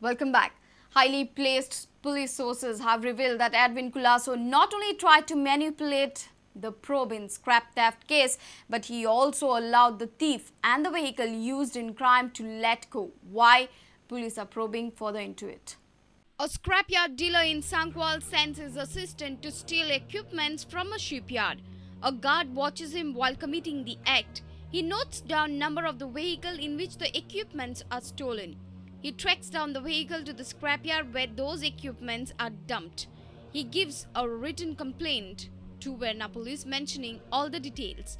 Welcome back. Highly placed police sources have revealed that Edwin Colaco not only tried to manipulate the probe in scrap theft case, but he also allowed the thief and the vehicle used in crime to let go. Why? Police are probing further into it. A scrapyard dealer in Sancoale sends his assistant to steal equipments from a shipyard. A guard watches him while committing the act. He notes down number of the vehicle in which the equipments are stolen. He tracks down the vehicle to the scrapyard where those equipments are dumped. He gives a written complaint to Verna police mentioning all the details.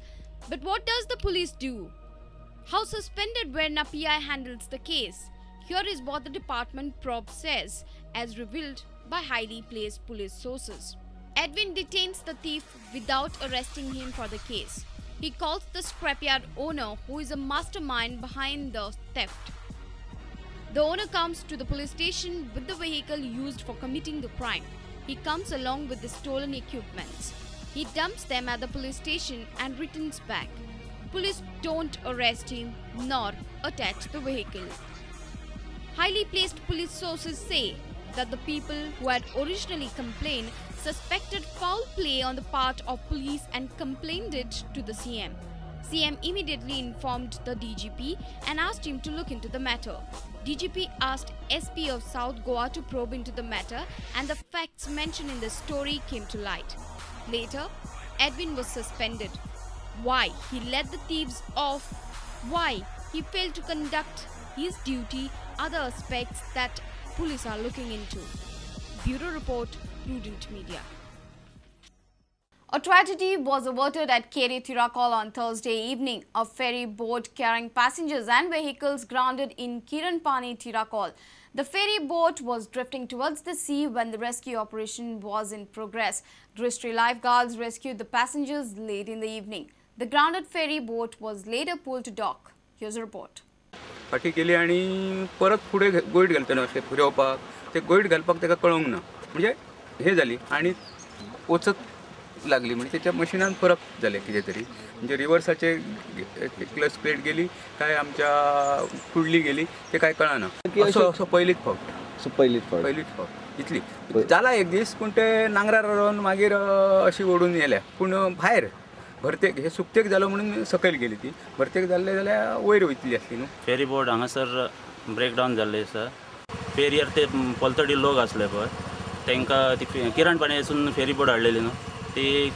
But what does the police do? How suspended Verna PI handles the case? Here is what the department probe says, as revealed by highly placed police sources. Edwin detains the thief without arresting him for the case. He calls the scrapyard owner, who is a mastermind behind the theft. The owner comes to the police station with the vehicle used for committing the crime. He comes along with the stolen equipments. He dumps them at the police station and returns back. Police don't arrest him nor attach the vehicle. Highly placed police sources say that the people who had originally complained suspected foul play on the part of police and complained it to the CM. CM immediately informed the DGP and asked him to look into the matter. DGP asked SP of South Goa to probe into the matter, and the facts mentioned in the story came to light. Later, Edwin was suspended. Why he let the thieves off, why he failed to conduct his duty, other aspects that police are looking into. Bureau Report, Prudent Media. A tragedy was averted at Keri Tiracol on Thursday evening. A ferry boat carrying passengers and vehicles grounded in Kiranpani Tiracol. The ferry boat was drifting towards the sea when the rescue operation was in progress. District lifeguards rescued the passengers late in the evening. The grounded ferry boat was later pulled to dock. Here's a report. फाटी केली आनी परत फुडें गोयट घालतलो अशें फिरोवपाक ते गोयट घालपाक ताका कळोंक ना म्हणजे हे जाली आनी वचत लागली म्हणजे त्याच्या मशिनान फरक जाले कितें तरी म्हणजे रिवर्साचे क्लच प्लेट गेली काय आमच्या फुडली गेली ते काय कळना. असो असो पयलीच फावट पयलीच फावट इतली जाला एक दीस पूण ते नांगरार रावन मागीर अशी ओडून येल्या पूण भायर भरतेक हे सुकतेक जालो म्हणून सकयल गेली ती भरतेक जाल्ले जाल्यार वयर वयतली आसली न्हू. फेरी बोट हांगासर ब्रेकडावन जाल्ले आसा. फेरयेर ते पलतडी लोक आसले पळय तांकां ती किरणपाणीसून फेरी बोट हाडलेली न्हू ती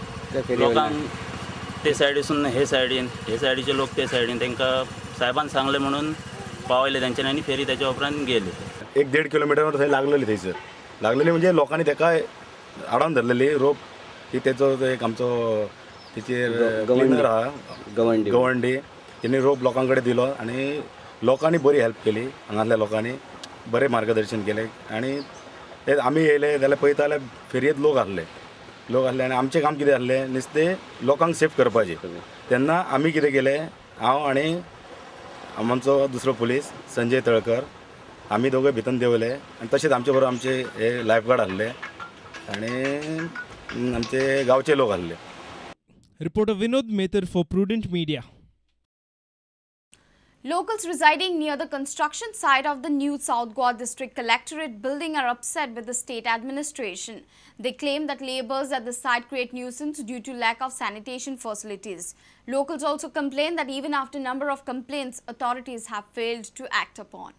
लोकांक ते सायडीसून हे सायडीन हे सायडीचे लोक ते सायडीन तांकां साहेबान सांगले म्हणून पावयले तेंच्यानी आनी फेरी त्याच्या उपरांत गेली. 1-1.5 किलोमिटर थंय लागलेली थंयसर लागलेली म्हणजे लोकांनी ताका आडावन धरलेली रोप की तेचो एक आमचो तिचेर क्लिनर आहा गवंडी तेणी रोप लोकां कडेन दिलो आनी लोकांनी बरी हेल्प केली. हांगासल्या लोकांनी बरें मार्गदर्शन केलें आनी ते आमी येयले जाल्यार पळयता जाल्यार फेरयेंत लोक आसले आनी आमचें काम कितें आसलें नुस्तें लोकांक सेफ करपाचें. तेन्ना आमी कितें केलें हांव आनी आमचो दुसरो पुलीस संजय तळकर आमी दोगूय भितर देंवले आनी तशेंच आमचे बरोबर आमचे हे लायफगार्ड आसले आनी आमचे गांवचे लोक आसले. Reporter Vinod Mehtar for Prudent Media. Locals residing near the construction site of the new South Goa District Collectorate building are upset with the state administration. They claim that labourers at the site create nuisance due to lack of sanitation facilities. Locals also complain that even after number of complaints, authorities have failed to act upon.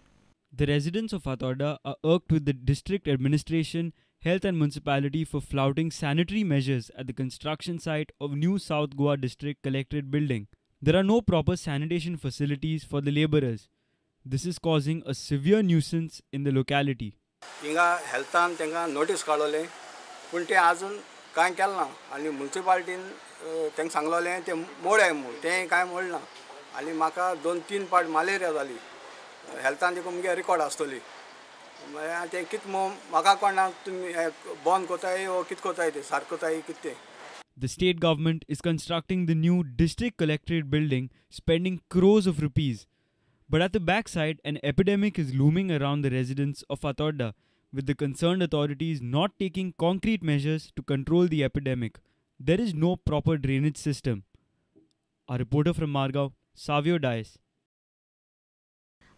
The residents of Fatorda are irked with the district administration, health and municipality for flouting sanitary measures at the construction site of new South Goa District Collectorate building. There are no proper sanitation facilities for the labourers. This is causing a severe nuisance in the locality. हिंगा हेल्थान तांकां notice काडलें पूण तें आजून कांय केलें ना आनी मुन्सिपाल्टीन तांकां सांगलेलें तें मोडाय म्हूण तें कांय मोडना आनी म्हाका 2-3 पाट मलेरिया जाली. हेल्थान देखून मुगे रिकॉर्ड आसतली म्हळ्यार तें कितें म्हाका कोणा तुमी बंद कोताय वो कितें कोताय तें सारको कोताय कितें तें. The state government is constructing the new district collectorate building, spending crores of rupees. But at the backside, an epidemic is looming around the residents of Fatorda, with the concerned authorities not taking concrete measures to control the epidemic. There is no proper drainage system. Our reporter from Margao, Savio Dias.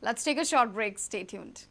Let's take a short break. Stay tuned.